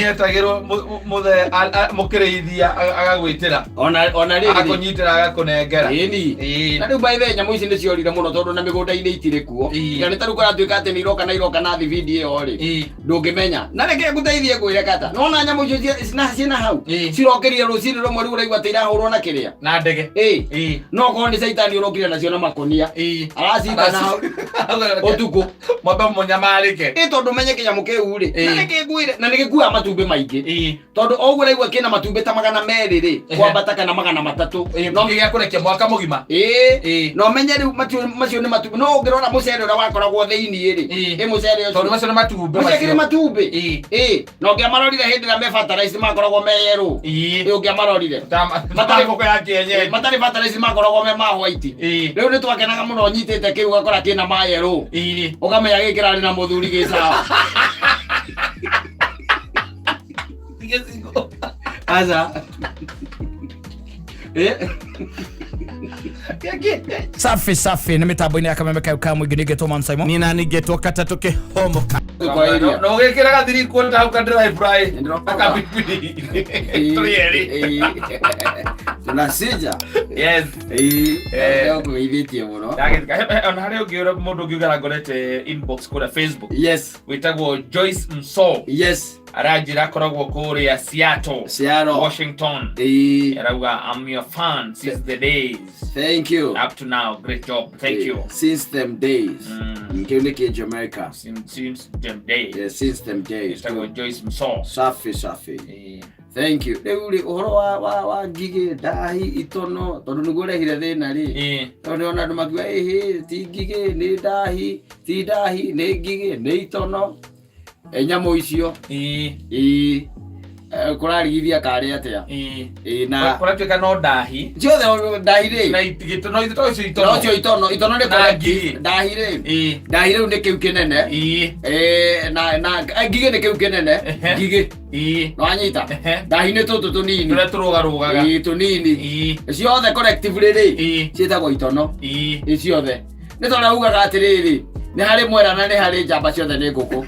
Nĩ etagĩrwo mũthee mũkĩrĩithia agagwĩtĩra. Ona rĩrĩ Agakũnyitĩra agakũnengera. Ĩni. Ĩĩ. Na rĩu by the way, nyamũ ici nĩ ciorire mũno tondũ na mĩgũnda-inĩ itirĩ kuo. Ĩĩ. Na nĩ ta rĩu kũratuĩka atĩ nĩ iroka na iroka na thibindi ĩyo rĩ. Ĩĩ. Ndũngĩmenya. Na reke ngũteithie ngwĩre kata. Nona nyamũ icio ciĩna hau. Ĩĩ. Cirokĩrire rũcinĩ rũmwe rĩu ũraigua atĩ irahũrwo na kĩrĩa. Na ndege. Ĩĩ. Ĩĩ. No korwo nĩ caitani ũrokire nacio na makũnia. Ĩĩ. Aracita na hau ũtukũ. Mwambe mũnyamarĩke. Ĩ tondũ menye kĩnyamũ kĩu rĩ. Ĩĩ. Na nĩkĩ ngwĩre na nĩgĩkuaga matumbĩ maingĩ. Ĩĩ. Tondũ o ũguo ũraigua kĩna matumbĩ ta 200 rĩ. Ehe. Kwambata kana 300. Ĩĩ, no gĩa kũrekia mwaka mũgima. Ĩĩ. Ĩĩ. Na ũmenye rĩu macio nĩ matumbĩ. No ũngĩrora mũcere ũrĩa wakoragwo thĩinĩ rĩ. Ĩĩ. Ĩ mũcere ũcio. Tondũ macio nĩ matumbĩ. Mũcere kĩrĩ matumbĩ. Ĩĩ. Ĩĩ. Na ũngĩamarorire hĩndĩ ĩrĩa me fertilizer makoragwo me yerũ. Ĩĩ. Ĩ ũngĩamarorire. Matarĩ ngũkũ ya kĩenyeji. Matarĩ fertilizer makoragwo me ma white. Ĩĩ. Rĩu nĩ twakenaga mũno nyitĩte kĩu ũgakora kĩna ma yerũ. Ĩĩ. Ũkamenya gĩkĩ kĩrarĩ na mũthuri gĩ sawa. Aca. Ĩ. Safi safi nä mä tambo-inä ya kameme kau ka må ingä nä ngätwo man Simon. Nina ningĩtwo katatũ kĩhomoka. Kwa area. No gĩkĩra gathiri kuona hau ka dry fry. Nĩndĩroka. Akabibiri. Tũrĩ erĩ. Tunasija. Yes. Ĩĩ. Eh. Nĩngũgeithĩtie mũno. Ndagĩthika. Ona harĩ ũngĩ ũrĩa mũndũ ũngiuga ngorete inbox kũrĩa Facebook. Yes. Wĩtagwo Joyce Mso. Yes. Aranjĩra akoragwo kũrĩa Seattle. Seattle. Washington. Ĩĩ. Arauga I'm your fan since the days. Thank you. Up to now. Great job. Thank you. Since them days. Kĩu nĩ kĩ Jamaica. Since them days. Yeah, since them days. Wĩtagwo Joyce Mso. Safi safi. Ĩĩ. Thank you. Rĩu rĩ ũhoro wa ngigĩ, ndahi, itono tondũ nĩguo ũrehire thĩna rĩ. Ĩĩ. Tondũ nĩona andũ makiuga ĩhĩ ti ngigĩ nĩ ndahi, ti ndahi nĩ ngigĩ nĩ itono. E nyamũ icio. Ĩĩ. Ĩĩ. Kũrarigithia karĩ atĩa? Ĩĩ. Ĩĩ na Kũratuĩka no ndahi. ciothe ndahi rĩ. Na gĩtono to icio itono. No cio itono, itono nĩ Na correct. ngigĩ. Ndahi rĩ. Ĩĩ. Ndahi rĩu nĩ kĩu kĩnene. Ĩĩ. Ĩĩ na ngigĩ nĩ kĩu kĩnene. Ehe. Ngigĩ. Ĩĩ. Nĩwanyita? Ehe. Ndahi nĩ tũtũ tũnini. Tũrĩa tũrũgarũgaga. Ĩĩ tũnini. Ĩĩ. Ciothe collectively rĩ. Ĩĩ. Ciĩtagwo itono. Ĩĩ. Ĩ ciothe. Nĩ tondũ ugaga atĩrĩrĩ, nĩ harĩ mwera na nĩ harĩ njamba ciothe nĩ ngũkũ.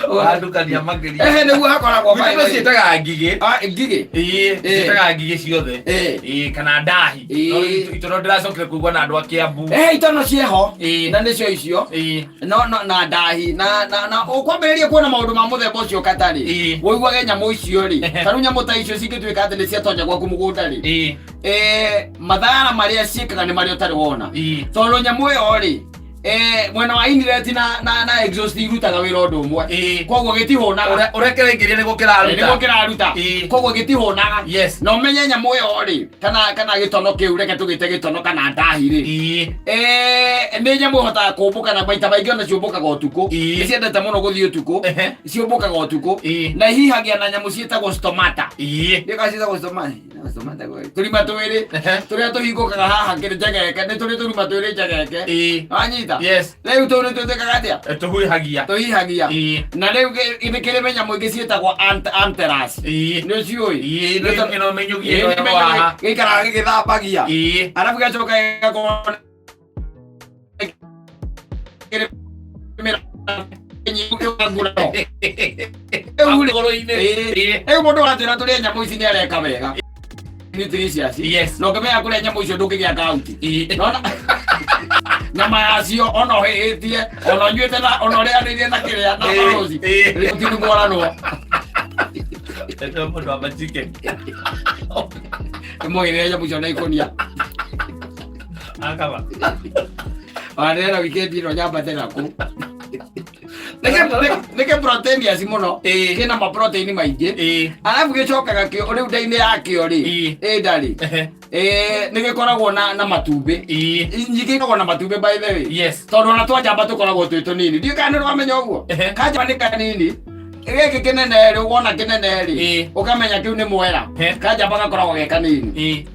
Ũrandukania makĩria. Ehe nĩguo hakoragwo Gwitũ by the way. ciĩtaga ngigĩ. Ah, ngigĩ. Ĩĩ, Ĩĩ. ciĩtaga ngigĩ ciothe. Ĩĩ. Ĩĩ, kana ndahi. Ĩĩ. No itono ndĩracokire kũigua na andũ a Kiambu. Eh, itono ciĩho. Ĩĩ. Na nĩcio icio. Ĩĩ. No no na ndahi na ũkwambĩrĩria kuona maũndũ ma mũthemba ũcio katarĩ. Ĩĩ. Wũiguage nyamũ icio rĩ. Ehe. Ta rĩu nyamũ ta icio cingĩtuĩka atĩ nĩ ciatonya gwaku mũgũnda rĩ. Ĩĩ. Mathara marĩa ciĩkaga nĩ marĩa ũtarĩ wona. Ĩĩ. Tondũ nyamũ ĩyo rĩ, mwena wa inlet na exhaust irutaga wĩra ũndũ ũmwe. Ĩĩ. Koguo gĩtihũnaga. Ũrĩa kĩraingĩria nĩguo kĩraruta. Nĩguo kĩraruta. Ĩĩ. Koguo gĩtihũnaga. Yes. Na ũmenye nyamũ ĩyo rĩ, kana gĩtono kĩu reke tũgĩte gĩtono kana ndahi rĩ. Ĩĩ. Nĩ nyamũ ĩhotaga kũmbũka na maita maingĩ ona ciũmbũkaga ũtukũ. Ĩĩ. Nĩ ciendete mũno gũthiĩ ũtukũ. Ehe. Ciũmbũkaga ũtukũ. Ĩĩ. Na ihihagia na nyamũ ciĩtagwo stomata. Ĩĩ. Nĩ ka ciĩtagwo stomata. Stomata gwĩ. Tũrima twĩrĩ. Ehe. Tũrĩa tũhingũkaga haha kĩrĩ njegeke. Nĩ tũrĩ tũrima twĩrĩ njegeke. Ĩĩ. Wanyita? Yes. Rĩu tũu nĩ tũtuĩkaga atĩa? Tũhuhagia. Tũhihagia. Ĩĩ. Na rĩu nĩ kĩrĩ mĩnyamũ ĩngĩ ciĩtagwo anteras. Ĩĩ. Nĩ ũciũĩ? Ĩĩ, Nĩ tondũ- ĩno mĩnyũgi Ĩĩ, ĩno nĩ ĩno haha. mĩnyũgi. Gĩikaraga gĩgĩthambagia. Ĩĩ. Arabu gĩgacoka gĩgakorwo kĩrĩ mĩra- nguraro. Rĩu rĩ- Ngoro-inĩ. Ĩĩ. Ĩĩ. Rĩu mũndũ aratwĩra tũrĩe nyamũ ici nĩ areka wega. Nutritious. Yes. Na ũngĩmenya kũrĩa nyamũ icio ndũngĩgĩa kauti. Ĩĩ. Nona nyama yacio ona ũhĩhĩtie ona ũnyuĩte na ona ũrĩanĩirie na kĩrĩa na Ĩĩ, baroci ĩĩ. gũtirĩ mwaranwo. Ĩno mũndũ wa machicken. Nĩmũgĩrĩre nyamũ icio na ikũnia. Akaba. Ona wikendi ĩno nyambate naku. Nĩkĩ protein mũno. Ĩĩ. Kĩna ma protein maingĩ. Ĩĩ. Arabu gĩcokaga kĩo rĩu nda-inĩ yakĩo rĩ. Ĩĩ. Ĩ ndarĩ. Ehe. Ĩĩ nĩ gĩkoragwo na matumbĩ. Ĩĩ. Nyingĩ ikoragwo na matumbĩ by the way. Yes. Tondũ ona twanjamba tũkoragwo twĩ tũnini. Ndiũĩ kana nĩ ũramenya ũguo. Ehe. Kanjamba nĩ kanini. Gĩkĩ kĩnene rĩ, wona kĩnene rĩ, Ĩĩ. ũkamenya kĩu nĩ mwera. Ehe. Kanjamba gakoragwo ge kanini. Ĩĩ.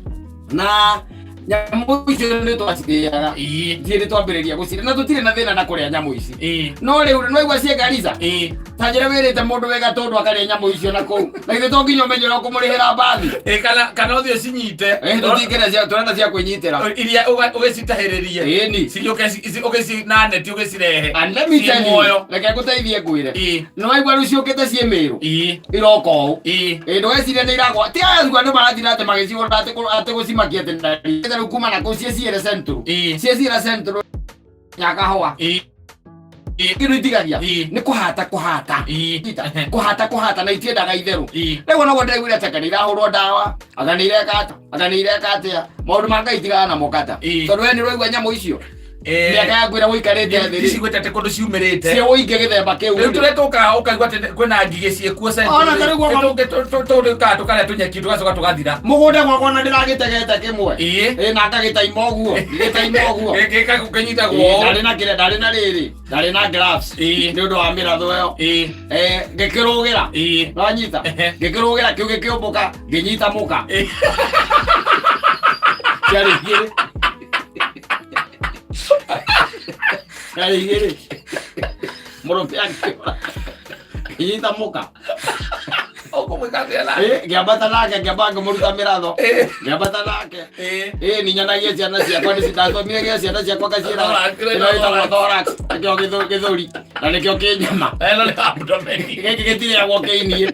Na nyamũ icio nĩ twacirĩaga. Ĩĩ. Ithuĩ nĩ twambĩrĩria gũcirĩa na tũtirĩ na thĩna na kũrĩa nyamũ ici. Ĩĩ. No rĩu nĩ waigua ciĩ Garissa? Ĩĩ. Ta njĩra wĩrĩte mũndũ wĩ gatũndũ akarĩa nyamũ icio na kũu. Na githĩ to nginya ũmenye ũrĩa ũkũmũrĩhĩra mbathi. Ĩ, kana ũthiĩ ũcinyite. Ĩ, tũtingĩrĩa cia tũrenda cia kwĩnyitĩra. Iria ũgĩcitahĩrĩrie. Ĩni. Cigĩũke ũgĩci na neti ũgĩcirehe. And let me Ciĩ tell you, muoyo. reke ngũteithie ngwĩre. Ĩ. Nĩ waigua rĩu ciũkĩte ciĩ mĩrũ. Ĩ. Iroka ũũ. Ĩ. Ĩ, ndũgecirie nĩ iragwa. Ti aya rĩu andũ marathiĩ atĩ magĩcigũra atĩ atĩ gũcimakia atĩ na rĩu kuma na kũu ciĩ ciĩre Central. Ĩ. Ciĩ ciĩre Central Nyakahũa. Ĩ. Ĩ. Kĩndũ itigagia Ĩ. nĩ kũhata kũhata. Ĩ. Kũhata kũhata na itiendaga itherũ. Ĩ. Rĩu ona ndĩraiguire atĩ anga nĩ irahũrwo ndawa, anga nĩ ireka atĩa, anga nĩ ireka atĩa. Maũndũ ma Ngai tigana namo kata. Ĩ. Tondũ we nĩ ũraigua nyamũ icio. Eh, Mĩaka yaku ĩrĩa ũikarĩte thĩ rĩ, cigwĩte atĩ kũndũ ciumĩrĩte. ciĩ ũingĩ gĩthemba kĩu Rĩu rĩ. tũrĩa tũkaga ũkaigua atĩ kwĩna ngigĩ ciĩkuo. Ona ta rĩu gwakwa- Tũkaga tũkarĩa tũnyeki tũgacoka tũgathira. Mũgũnda gwakwa na ndĩragĩtegete kĩmwe. Ĩ. Ĩ, na ngagĩtaima ũguo, ngĩgĩtaima ũguo. Gĩkanyitagwo Ĩ, ũũ. ndarĩ na kĩrĩa, ndarĩ na rĩrĩ, ndarĩ na gloves. Ĩ. Nĩ ũndũ wa mĩratho ĩyo. Ĩ. Eh, ngĩkĩrũgĩra. Ĩ. Wanyita? Ehe. Ngĩkĩrũgĩra kĩu gĩkĩũmbũka, ngĩnyita mũka. Ĩ. Ciarĩ igĩrĩ. Ciarĩ igĩrĩ. Mũrũme akĩũra. Ngĩnyita mũka. Ũkũmwĩka atĩa na? Ĩ, ngĩambata nake, ngĩamba ngĩmũruta mĩratho. Ĩ. Ngĩambata nake. Ĩ. Ĩ, nĩ nyonagia ciana ciakwa nĩ ndathomire gĩa ciana ciakwa ngaciĩra Thorax, ĩno ĩtagwo thorax, nĩkĩo gĩthũri na nĩkĩo kĩnyama. Ĩno nĩ abdomen. Gĩkĩ gĩtirĩagwo kĩiniĩ.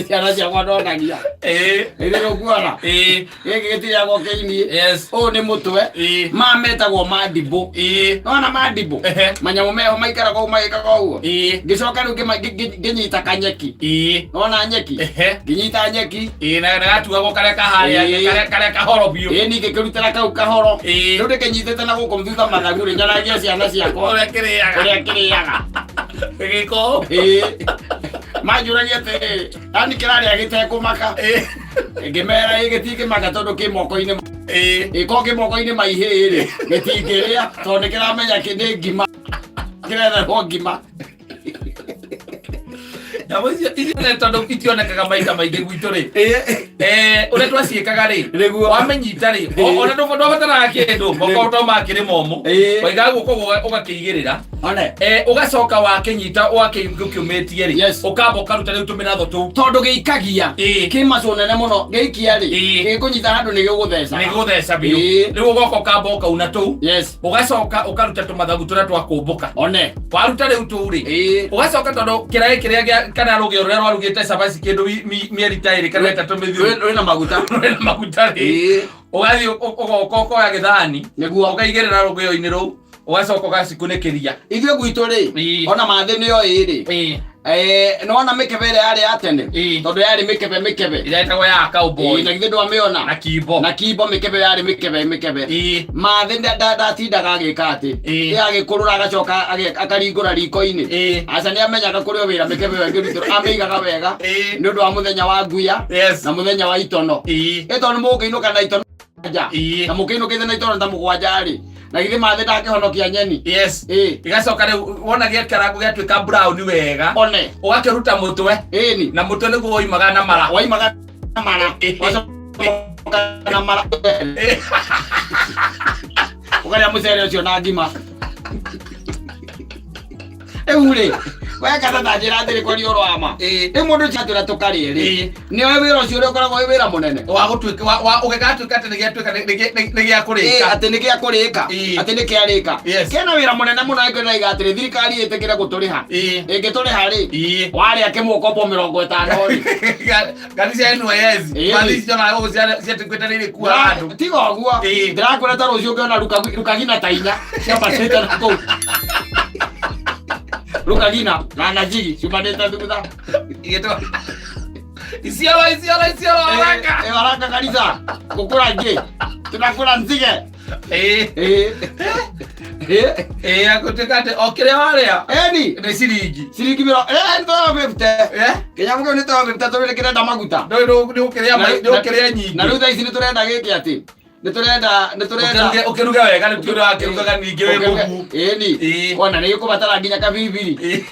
Ciana ciakwa ndonagia. Ĩ. Ĩrĩ ũkuona. Ĩ. Gĩkĩ gĩtirĩagwo kĩiniĩ. Yes. Ũyũ nĩ mũtwe. Ĩ. Ma metagwo mandibũ. Ĩ. Nona mandibũ? Ehe. Manyamũ meho maikaraga ũguo magĩkaga ũguo. Ĩ. Ngĩcoka rĩu ngĩnyita kanyeki. Ĩ. Nona nyeki? Ehe. Ngĩnyita nyeki. Ĩ, na gatuagwo karĩa kaharĩa Ĩ. karĩa kahoro biũ. Ĩ ningĩ ngĩrutĩra kau kahoro. Ĩ. Rĩu ndĩkĩnyitĩte na gũkũ thutha mathagu rĩ nyonagia ciana ciakwa Ũrĩa kĩrĩaga. ũrĩa kĩrĩaga. Gĩko. Ĩ. Manjũragia atĩrĩrĩ, yani kĩrarĩa gĩtekũmaka. Ĩ. Ngĩmera ĩ gĩtingĩmaka tondũ kĩ moko-inĩ Ĩ. ĩko kĩ moko-inĩ ma ihĩĩ rĩ gĩtingĩrĩa tondũ nĩ kĩramenya kĩ nĩ ngima kĩretherwo ngima. Nyamũ icio icio nĩ tondũ itionekaga maita maingĩ gwitũ rĩ. Eh, ũrĩa twaciĩkaga rĩ, Nĩguo. wamenyita rĩ, ona ndũbataraga kĩndũ, moko to makĩrĩ momũ. Ĩ. Waigaga guoko ũgakĩigĩrĩra. One. Eh, ũgacoka wakĩnyita ũgakĩũmĩtie rĩ, Yes. ũkamba ũkaruta rĩu tũmĩratho tũu. Tondũ gĩikagia Ĩ. kĩ macũ nene mũno gĩikia rĩ Ĩ. gĩkũnyita handũ nĩ gĩgũtheca. Nĩ gũtheca biũ. Ĩ. Rĩu ũgoka ũkamba ũkauna tũu. Yes. Ũgacoka ũkaruta tũmathagu tũrĩa twakũmbũka. One. Waruta rĩu tũu rĩ, Ĩ. ũgacoka tondũ kĩraĩ kĩrĩa kana rũgĩo rũrĩa rwarugĩte cabaci kĩndũ mĩeri ta ĩrĩ kana ĩtatũ mĩthiru Rwĩna maguta. rwĩna maguta rĩ, Ĩ. ũgathiĩ ũgoka ũkoya gĩthani Nĩguo. ũkaigĩrĩra rũgĩo-inĩ rũu ũgacoka ũgacikunĩkĩria. Ithuĩ gwitũ rĩ Ĩ. ona mathĩ nĩyo ĩ rĩ Ĩ. nĩwona mĩkebe ĩrĩa yarĩ ya tene Ĩ. tondũ yarĩ mĩkebe mĩkebe. Ĩrĩa ĩtagwo ya Ĩ, cowboy na githĩ ndwamĩona na kimbo. na kimbo mĩkebe yarĩ mĩkebe mĩkebe. Ĩ. Mathĩ ndatindaga agĩka atĩ Ĩ. ĩ agĩkũrũra agacoka akaringũra riko-inĩ. Ĩ. Aca nĩ amenyaga kũrĩ o wĩra mĩkebe ĩyo ĩngĩrutĩrwo amĩigaga wega Ĩ. nĩ ũndũ wa mũthenya wa nguya Yes. na mũthenya wa itono. Ĩ. Ĩ tondũ mũngĩinũka na itono mũgwanja Ĩ. na mũkĩinũkĩte na itono ta mũgwanja rĩ na githĩ mathĩ ndakĩhonokia nyeni. Yes. Ĩ. Igacoka rĩu wona gĩakarangwo gĩatuĩka brown wega One. ũgakĩruta mũtwe Ĩni. na mũtwe nĩguo woimaga na mara. Waimaga na mara. Ĩ. Wacoka na mara. Ĩ. Ũkarĩa mũcere ũcio na ngima. Rĩu rĩ wekata ta njĩra atĩrĩ kwaria ũhoro wa ma. Ĩ. Rĩu mũndũ ũcio atwĩra tũkarĩe rĩ Ĩ. nĩoĩ wĩra ũcio ũrĩa ũkoragwo wĩ wĩra mũnene. Wa gũtuĩka wa ũgĩgatuĩka atĩ nĩgĩatuĩka nĩ gĩa Ĩ, kũrĩka. atĩ nĩ gĩa kũrĩka Ĩ. atĩ nĩ kĩarĩka Yes. kena wĩra mũnene mũno ĩngĩraiga atĩrĩ thirikari ĩtĩkĩre gũtũrĩha. Ĩ. Ĩngĩtũrĩha rĩ Ĩ. warĩa kĩmwe ũkombo 50 rĩ Ngari cia NYS Ĩ. ngari icio na gũkũ ciatuĩkĩte nĩ irĩkuaga andũ. Tiga ũguo Ĩ. ndĩrakwĩra ta rũciũ ũngĩona rukagina ta inya ciambatĩte na kũu rukagina na najigi ciumanĩte thutha. Igĩtwo Isiolo Isiolo Isiolo haraka. Ĩ, haraka kanitha gũkũra ingĩ tunakũra nzige. Ĩ. Ĩ. Ĩ. Ĩ, agũtuĩka atĩ o kĩrĩa warĩa Ĩni nĩ ciringi. ciringi mĩrongo nĩ toyo 50. Eh? Kĩnyamũ kĩu nĩ toyo 50 tondũ nĩ kĩrenda maguta. Ndũĩ nĩ ũkĩrĩa nĩ ũkĩrĩa nyingĩ. Na rĩu thaa ici nĩ tũrenda gĩkĩ atĩ nĩ tũrenda nĩ tũrenda Ũkĩruge wega nĩ tuĩ wakĩrugaga ningĩ wĩ mũhu. Ĩni Ĩ. ona nĩ gĩkũbatara nginya kabiribiri. Ĩ.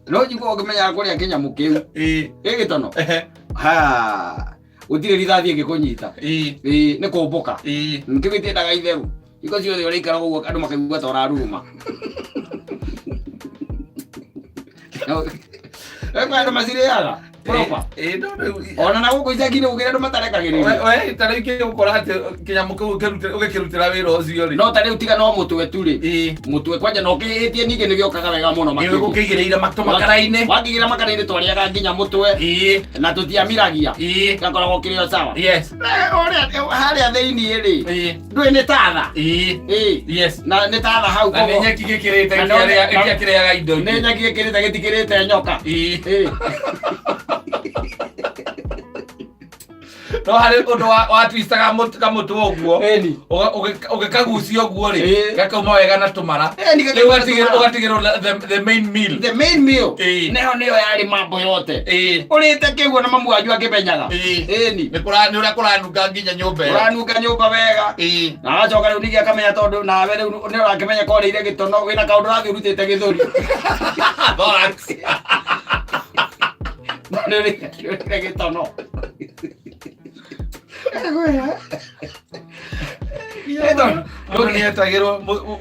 No njigua ũngĩmenyaga kũrĩa kĩnyamũ kĩu Ĩ. gĩ gĩtono Ehe. ha gũtirĩ rithathi ĩngĩkũnyita. Ĩ. Ĩ, nĩ kũmbũka Ĩ. kĩu gĩtiendaga itherũ. Hingo ciothe ũrĩikara ũguo andũ makaigua ta ũraruruma. Kwĩ andũ macirĩaga proper. Ĩĩ, no rĩu Ona na gũkũ icagi-inĩ gũkĩrĩ andũ matarekagĩrĩria. We ta rĩu kĩgũkora atĩ kĩnyamũ kĩu ũgĩkĩrutĩra wĩra ũcio rĩ. No ta rĩu tiga no mũtwe tu rĩ. Ĩĩ. Mũtwe kwanja no kĩhĩtie ningĩ nĩ gĩokaga wega mũno Ĩĩ, makĩria. ũgũkĩigĩrĩire makara-inĩ. Wakĩigĩrĩra makara-inĩ twarĩaga nginya mũtwe Ĩĩ. na tũtiamiragia. Ĩĩ. Gakoragwo kĩrĩ o sawa. Yes. Ũrĩa harĩa thĩiniĩ rĩ. Ĩĩ. Ndũĩ nĩ tatha. Ĩĩ. Ĩĩ. Yes. Na nĩ tatha hau Na nĩ koguo. nyeki gĩkĩrĩte Na no- gĩtiakĩrĩaga indo Nĩ ingĩ. nyeki ĩkĩrĩte gĩtikĩrĩte nyoka. Ĩĩ. Ĩĩ. No harĩ ũndũ watwistaga kamũtwe ũguo. Ĩni. Ũgĩkagucia ũguo rĩ, Ĩĩ. gakauma wega na tũmara. Ĩni, Rĩu gakauma na tũmara. ũgatigĩrwo the main meal. The main meal. Ĩĩ. Neho nĩyo yarĩ mambo yote. Ĩĩ. Ũrĩte kĩguo na mamu wanyu akĩmenyaga. Ĩĩ. Ĩni. Nĩ ũrĩa kũranunga nginya nyũmba ĩyo. Ũranunga nyũmba wega. Ĩĩ. Na agacoka rĩu ningĩ akamenya tondũ nawe rĩu nĩ ũrakĩmenya ko ũrĩire gĩtono wĩna kaũndũ ũrathiĩ ũrutĩte gĩthũri. Thorax. Nĩ ũrĩire gĩtono. Mũndũ nĩ etagĩrwo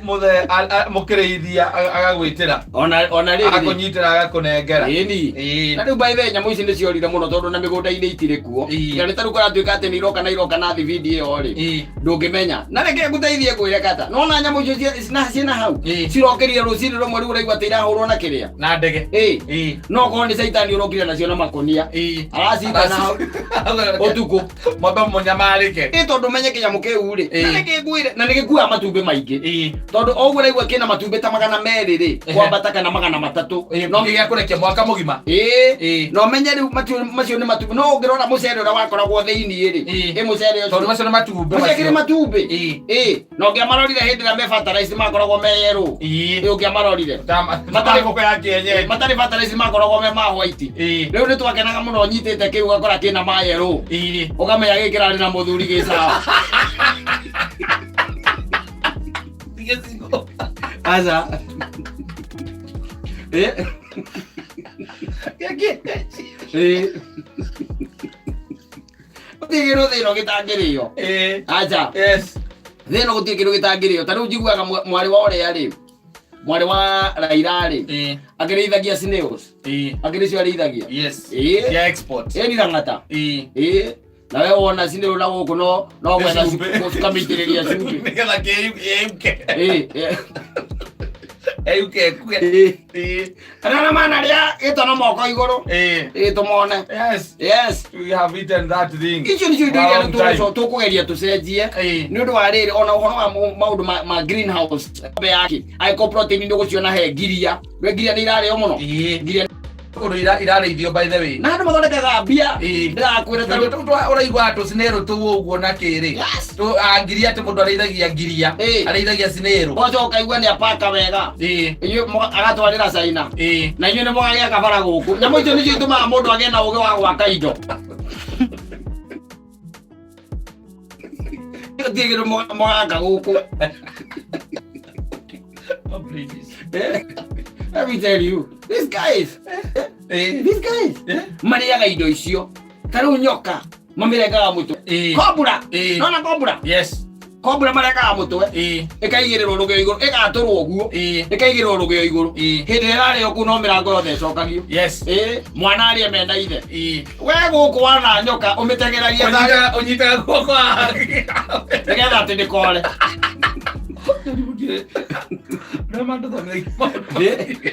mũthee mũkĩrĩithia agagwĩtĩra. Ona rĩrĩ. Agakũnyitĩra agakũnengera. Ĩni. Ĩĩ. Na rĩu by the way, nyamũ ici nĩ ciorire mũno tondũ na mĩgũnda-inĩ itirĩ kuo. Ĩĩ. Na nĩ ta rĩu kũratuĩka atĩ nĩ iroka na iroka na thibindi ĩyo rĩ. Ĩĩ. Ndũngĩmenya. Na reke ngũteithie ngwĩre kata. Nona nyamũ icio ciĩna hau. Ĩĩ. Cirokĩrire rũcinĩ rũmwe rĩu ũraigua atĩ irahũrwo na kĩrĩa. Na ndege. Ĩĩ. Ĩĩ. No korwo nĩ caitani ũrokire nacio na makũnia. Ĩĩ. Aracita na hau ũtukũ. Mwambe mũnyamarĩke. Ĩ tondũ menye kĩnyamũ kĩu rĩ. Ĩĩ. Na nĩkĩ ngwĩre na nĩgĩkuaga matumbĩ maingĩ. Ĩĩ. Tondũ o ũguo ũraigua kĩna matumbĩ ta 200 rĩ. Ehe. Kwambata kana 300. Ĩĩ, no gĩa kũrekia mwaka mũgima. Ĩĩ. Ĩĩ. Na ũmenye rĩu macio nĩ matumbĩ. No ũngĩrora mũcere ũrĩa wakoragwo thĩiniĩ rĩ. Ĩĩ. Ĩ mũcere ũcio. Tondũ macio nĩ matumbĩ. Macio akĩrĩ matumbĩ. Ĩĩ. Ĩĩ. Na ũngĩamarorire hĩndĩ ĩrĩa me fertilizer makoragwo me yerũ. Ĩĩ. Ĩ ũngĩamarorire. Matarĩ ngũkũ ya kĩenyeji. Matarĩ fertilizer makoragwo me ma white. Ĩĩ. Rĩu nĩ twakenaga mũno nyitĩte kĩu ũgakora kĩna ma yerũ. Ĩĩ. Ũkamenya gĩkĩ kĩrarĩ na mũthuri gĩ sawa. Aca. Ĩ. Ĩ. Gũtirĩ kĩndũ thĩ ĩno gĩtangĩrĩo. Ĩĩ. Aca. Yes. Thĩ ĩno gũtirĩ kĩndũ gĩtangĩrĩo. Ta rĩu njiguaga mwarĩ wa ũrĩa rĩ. Mwarĩ wa Raila rĩ. Ĩĩ. Akĩrĩithagia snails. Ĩĩ. Akĩrĩ cio arĩithagia. Yes. Ĩĩ. Cia export. Ĩ ni rang'ata. Ĩĩ. Ĩĩ. Na we wona snail na gũkũ no gwetha Cumbĩ. ũkamĩitĩrĩria cumbĩ. Nĩgetha kĩyuke. Ĩĩ. Ĩĩ. Eyuke ĩkue. Ĩĩ. Ĩĩ. Arĩa manarĩa gĩtono moko igũrũ. Ĩĩ. Ĩĩ tũmone. Yes. Yes. We have eaten that thing. Icio nĩcio indo For a iria long time. tũkũgeria tũcenjie. Ĩĩ. Nĩ ũndũ wa rĩrĩ ona ũhoro wa maũndũ ma greenhouse ng'ombe yake angĩkorwo protein nĩ ũgũciona he ngiria. We ngiria nĩ irarĩo mũno. Ĩĩ. Ngiria Kũndũ irarĩithio by the way. na andũ mathondekaga mbia. Ĩĩ. Ndĩrakwĩra ta rĩu. Ũraigua tũcinĩrũ tũu ũguo na kĩrĩ. Yes. Ngiria atĩ mũndũ arĩithagia ngiria. Ĩĩ. Arĩithagia cinĩrũ. Ũgacoka ũkaigua nĩ apaka wega. Ĩĩ. Inyuĩ agatwarĩra China. Ĩĩ. Na inyuĩ nĩ mũgagĩa kabara gũkũ. Nyamũ icio nĩcio itũmaga mũndũ agĩe na ũgĩ wa gwaka indo. Gũtirĩ kĩndũ mũgaka gũkũ. Oh, please. Let me tell you, these guys, Ĩĩ. these guys, marĩaga indo icio. Ta rĩu nyoka, mamĩrengaga mũtwe. Ĩĩ. Kobra, Ĩĩ. nona kobra? Yes. Kobra marengaga mũtwe. Ĩĩ. Ĩkaigĩrĩrwo rũgĩo igũrũ, ĩgatũrwo ũguo. Ĩĩ. Ĩkaigĩrĩrwo rũgĩo igũrũ. Ĩĩ. Hĩndĩ ĩrĩa ĩrarĩo kũu no mĩrango yothe ĩcokagio. Yes. Ĩĩ, mwana arĩe mena ithe. Ĩĩ. We gũkũ wana nyoka ũmĩteng'eragia thayũ Ũnyitaga guoko haha. nĩgetha atĩ ndĩkore. Ũrĩa mandũthomithagia maũndũ maingĩ.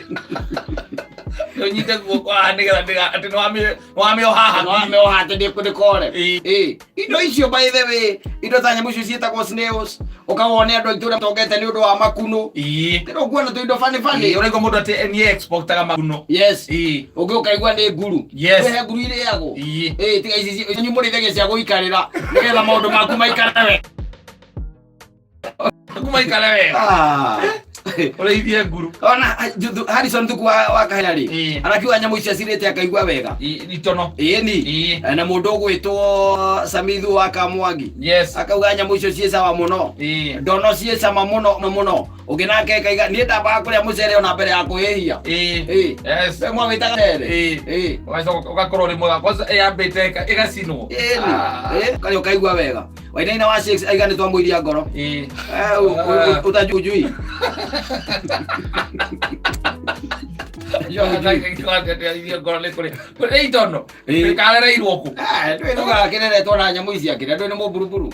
Ũnyite guoko haha nĩgetha atĩ nĩwamĩoha haha. Nĩwamĩoha atĩ ndĩkore. Ĩĩ. Ĩĩ. Indo icio by the way, indo ta nyamũ icio ciĩtagwo snails, ũkawona andũ a itũũra matongete nĩ ũndũ wa makunũ. Ĩĩ. Ndĩrĩ ũkuona tũindo bani bani. Ĩĩ, ũraigua mũndũ atĩ nĩ exportaga makunũ. Yes. Ĩĩ. Ũngĩ ũkaigua nĩ nguru. Yes. Kwĩ he nguru irĩagwo. Ĩĩ. Ĩĩ, tiga ici inyuĩ mũrĩithagia cia gũikarĩra nĩgetha maũndũ maku maikare wega. Maku maikare wega. Ah. Ũrĩithie nguru. Ona Harrison Thuku wa Kahĩa rĩ, Ĩĩ. arakiuga nyamũ icio acirĩte akaigua wega. Ĩĩ, itono. Ĩĩ ni. Ĩĩ. Na mũndũ ũgwĩtwo Samithu wa Kamwangi. Yes. Akauga nyamũ icio ciĩ sawa mũno. Ĩĩ. Ndono ciĩ cama mũno mũno. Ũngĩ nake akaiga niĩ ndambaga kũrĩa mũcere ona mbere ya kũhĩhia. Ĩĩ. Ĩĩ. Yes. We mwawĩtaga mũcere? Ĩĩ. Ĩĩ. Ũgacoka ũgakorwo ũrĩ mwega. Kwanza ĩyambĩte ĩgacinwo. Ĩĩ ni. Ah. Ĩĩ, ũkarĩa ũkaigua wega. Wainaina wa Shakes aiga nĩ twamũiria ngoro. Ĩĩ. Eh, utajujui. Iria ngoro nĩ kũrĩ. Kũrĩ itono. Ĩĩ. Karereirwo kũ. Eh, ndũĩ nũga kĩreretwo na nyamũ ici akĩrĩa ndũĩ nĩ mũburuburu.